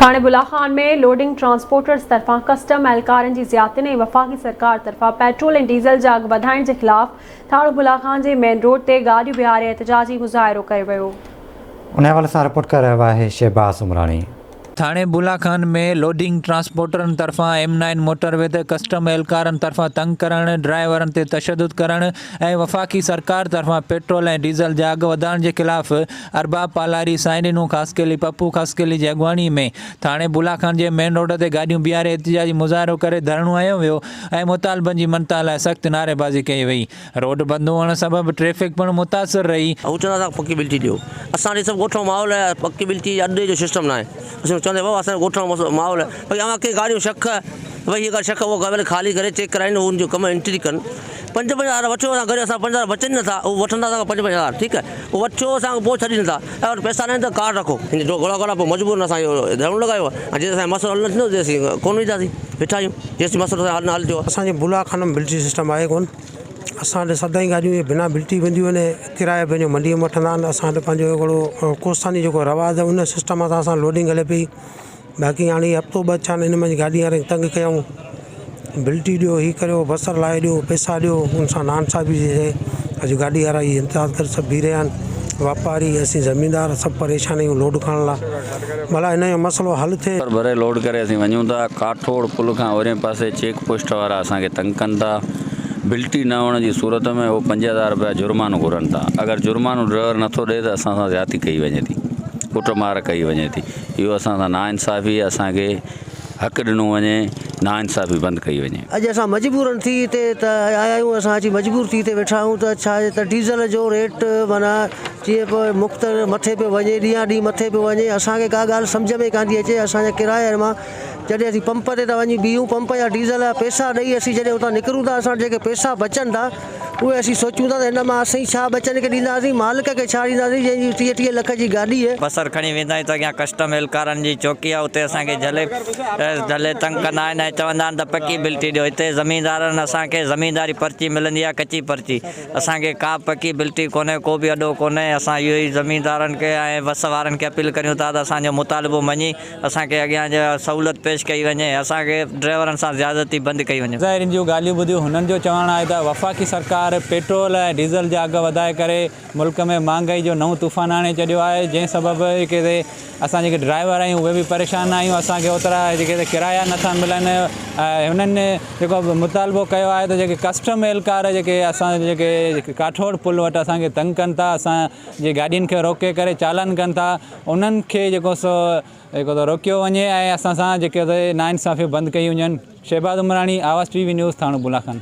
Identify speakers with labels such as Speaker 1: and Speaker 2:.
Speaker 1: ٿاڻي بلا Khan ۾ loading transporters طرفان ڪسٽم اهلڪارن جي زيادتين ۽ وفاقي سرڪار طرفان پيٽرول ۽ ڊيزل جا اگهه وڌائڻ جي خلاف ٿاڻو بلا خان جي مين روڊ تي گاڏيون بيهاري احتجاجي مظاهرو ڪيو ويو.
Speaker 2: ان حوالي سان رپورٽ ڪري رهيو آهي شهباز عمراڻي.
Speaker 3: ٿاڻي بولا خان ۾ لوڊنگ ٽرانسپورٽرن طرفان ايم نائن موٽر وي تي ڪسٽم اهلڪارن طرفان تنگ ڪرڻ، ڊرائيورن تي تشدد ڪرڻ ۽ وفاقي سرڪار طرفان پيٽرول ۽ ڊيزل جا اگهه وڌائڻ جي خلاف ارباب پالاري، سائين ڏنو خاصخيلي، پپو خاصخيلي جي اڳواڻي ۾ ٿاڻي بولا خان جي مين روڊ تي گاڏيون بيهاري احتجاجي مظاهرو ڪري ڌرڻو هنيو ويو ۽ مطالبن جي مڃتا لاء سخت نعريبازي ڪئي وئي. روڊ بند هئڻ سبب ٽريفڪ پڻ متاثر رهي.
Speaker 4: هو چوندا اسان کي پڪي بلٽي ڏيو. اسان ڏي سڀ ڳوٺ جو ماحول آهي پڪي بلٽي جي اڏي جو سسٽم ناهي. اسين چوندي بابا اسان جو ڳوٺ جو ماحول آهي باقي اوهان کي گاڏيون شڪ ڀئي هي شڪ اهو گاڏي خالي ڪري چيڪ ڪرائين هو ان جو ڪم انٽري ڪن پنج پنج هزار وٺو اسان گهر اسان 5000 بچن نٿا هو وٺندا اسان کان پنج پنج هزار ٺيڪ آهي هو وٺو اسان کان پوء ڇڏين ٿا ۽ وٽ پئسا ناهن ته ڪارڊ رکو هن جو گهوڙا گهوڙا پوء مجبور اسان اهو ڌرڻو لڳايو آهي ۽ جيسين اسان جو مسئلو حل نه ٿيندو تيسين ڪونه وينداسين ويٺا آهيون جيسين مسئلو اسان جو حل نه حل ٿيو.
Speaker 5: اسان جي بولا خانم بلٽي سسٽم آهي ڪونه اسان وٽ سدائين گاڏيون اهي بنا بلٽي وينديون آهن ڪرايو پنهنجو منڊيء ۾ وٺندا آهن اسان وٽ پنهنجو هڪڙو ڪوستاني جيڪو رواج آهي ان سسٽم سان اسان لوڊنگ هلي پئي باقي هاڻي هي هفتو ٻه ڇا هن منجهه گاڏي وارن تنگ ڪيائون بلٽي ڏيو هي ڪريو بصر لاهي ڏيو پئسا ڏيو ان سان ناانصافي ٿي ٿئي اڄ گاڏي وارا هي امتياز ڪري سڀ بيهي رهيا آهن واپاري اسين زميندار سڀ پريشان آهيون لوڊ کڻڻ لاء ڀلا هن جو مسئلو حل ٿئي.
Speaker 6: بصر ڀري لوڊ ڪري اسين وڃون ٿا ڪاٺوڙ پل کان اورين پاسي چيڪ پوسٽ وارا اسان کي تنگ ڪن ٿا بلٽي نه هئڻ جي صورت ۾ هو 5000 رپيا جرمانو گهرن ٿا اگر جرمانو ڊرائيور نٿو ڏئي ته اسان سان زيادتي ڪئي وڃي ٿي ڪٽ مار ڪئي وڃي ٿي اهو اسان سان ناانصافي آهي اسان کي حق ڏنو وڃي ناانصافي بند ڪئي وڃي.
Speaker 7: اڄ اسان مجبورن ٿي هتي ته آيا آهيون اسان اچي مجبور ٿي هتي ويٺا آهيون ته ڇا آهي ته ڊيزل جو ريٽ معنيٰ جيئن پيو مختلف مٿي پيو وڃي ڏينهان ڏينهن مٿي پيو وڃي اسان کي ڪا ڳالهه سمجهه ۾ ڪانه ٿي اچي اسان جا ڪرايا مان جڏهن اسين پمپ تي ٿا وڃي بيهون پمپ جا ڊيزل جا پئسا ڏئي اسين جڏهن اتان نڪرون ٿا اسان وٽ جيڪي پئسا بچن ٿا اهي اسين سوچون ٿا ته هن مان اسين ڇا ٻچن کي ڏينداسين، مالڪ کي ڇا ڏينداسين جنهن جي 30 ٽيهه لک جي گاڏي.
Speaker 8: بصر کڻي ويندا آهيون ته اڳيان ڪسٽم اهلڪارن جي چوڪي آهي اتي اسان کي جهلي جهلي تنگ ڪندا آهن ۽ چوندا آهن ته پڪي بلٽي ڏيو هتي زميندارن اسان کي زمينداري پرچي ملندي آهي ڪچي پرچي اسان کي ڪا به پڪي بلٽي ڪونهي ڪو به اڏو ڪونهي اسان اهو ئي زميندارن کي ۽ وس وارن کي اپيل ڪريون ٿا ته اسان جو مطالبو مڃي اسان کي اڳيان جي سهولت پيش ڪئي وڃي اسان کي ڊرائيورن سان زيادتي بند ڪئي وڃي.
Speaker 3: مظاهرين جون ڳالهيون ٻڌيون هنن جو چوڻ آهي ته وفاقي سرڪار پيٽرول ۽ ڊيزل جا اگهه وڌائي ڪري ملڪ ۾ مهانگائي جو نئون طوفان آڻي ڇڏيو آهي جنهن سبب جيڪي اسان جيڪي ڊرائيور آهيون اهي به پريشان آهيون اسان کي اوترا جيڪي ڪرايا نٿا ملن ۽ هنن جيڪو مطالبو ڪيو آهي ته جيڪي ڪسٽم اهلڪار جيڪي اسان جيڪي ڪاٺوڙ پل وٽ اسان کي تنگ ڪن ٿا اسان جي گاڏين کي روڪي ڪري چالان ڪن ٿا انهن کي جيڪو سو جيڪو سو روڪيو وڃي ۽ اسان سان جيڪي ناانصافيون بند ڪيون وڃن Shahbaz Umrani, Awaz T V news, ٿاڻو بولا خان.